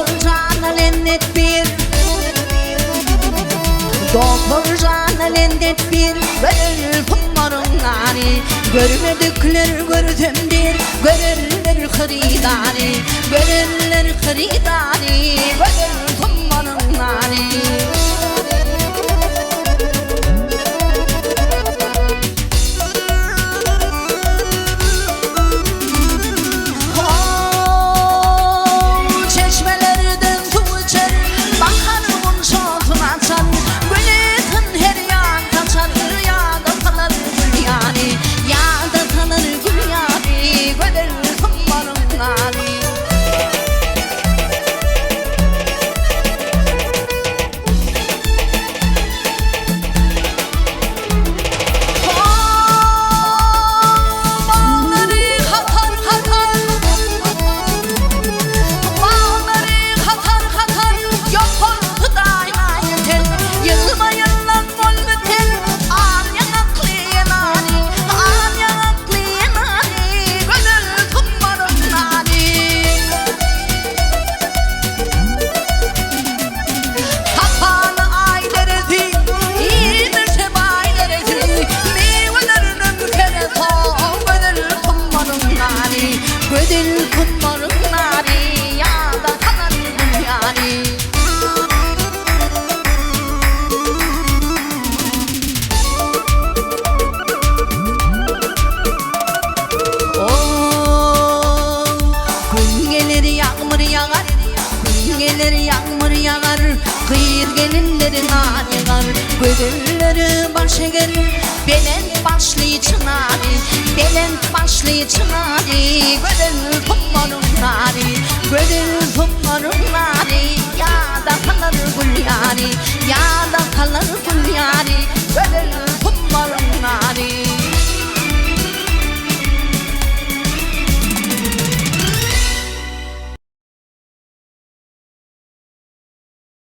Doktor jana lennet bir Doktor jana lennet bir Gözel tummaryň nary Görmedikler görsem bir Görenler hyrydary Görenler hyrydary Gözel tummaryň nary. How, çeşmelerden suw içer, Bahar gunçasyn açar, Güneşin her ýan saçar, Ýada salar gül ýary, Ýada salar gül ýary, Gözel Sumbaryň nary. Baglary hatar-hatar, Baglary hatar-hatar, Ýokarky daýna ýeten, Ýylma-ýyldan bol biten, Al ýaňakly enary, Al ýaňakly enary, Gözel Sumbaryň nary. Sapaly aý deresi, iýmişe baý deresi, Miwelerinem keresoň, Gözel Sumbaryň nary, Gözel Sumbaryň nary, Ýada salan gül ýaly. O, Gün geler ýagmyr ýagar, Gün geler ýagmyr ýagar, Gyz gelinler nan ýygar, Gözelleri baş eger, Belent başly çynary, Belent başly çynary, Gözel Sumbaryň nary, Gözel.